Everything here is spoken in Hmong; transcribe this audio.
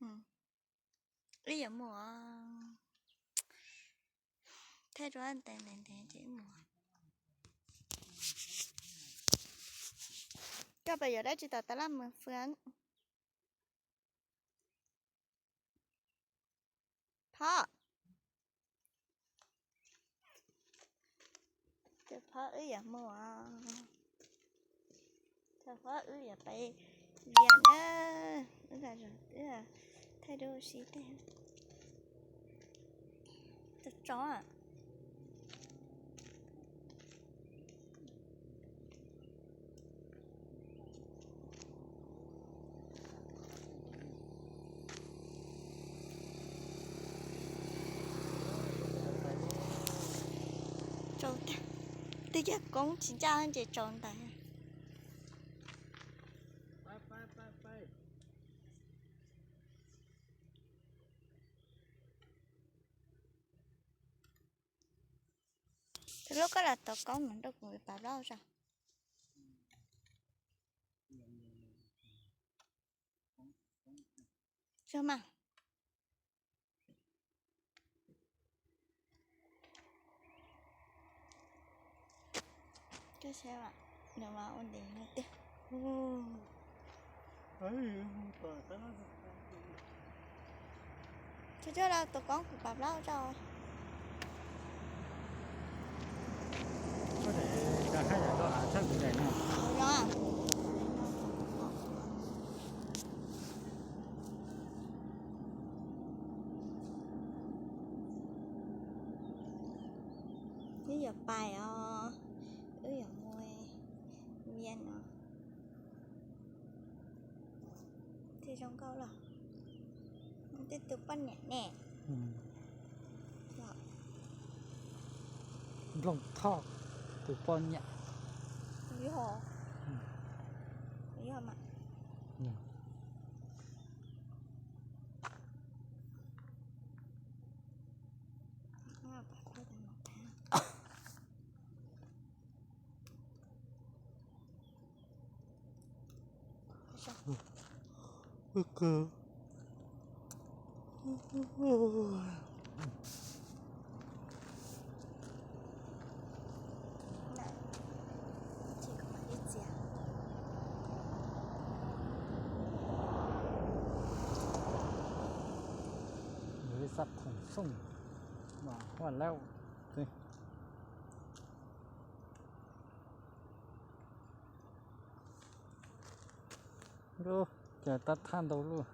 Wb yuav mus thaij rau ntev ntev ntev ces wb mus. Koj pais yuav dab tsi tom tab laj mus fwm? Phoj, tus phoj wb yuav mus, tus phoj wb yuav pais vias na, wb thaij rau sib teg. Tso tso. Tsaus tag, twb yog koob tsis ncaj ces tsaus ntawd. Tus hlub, koj los tos koob mus nrog kuv pas plaub zog. Zog mas. Koj saib mas, nws mas ua ntev no tiag. Tsuag tsuag los tus koob kuv pas plaub tso. Wb yuav pais os, wb yuav mus vias no. Thiaj zoo nkauj los. Tej tus poj niam ne. Nplooj Thoj tus poj niam. Yog, yog mas. Ib sab khoom xooj mas huaj laub. Lub cas tab thaj ntau lub.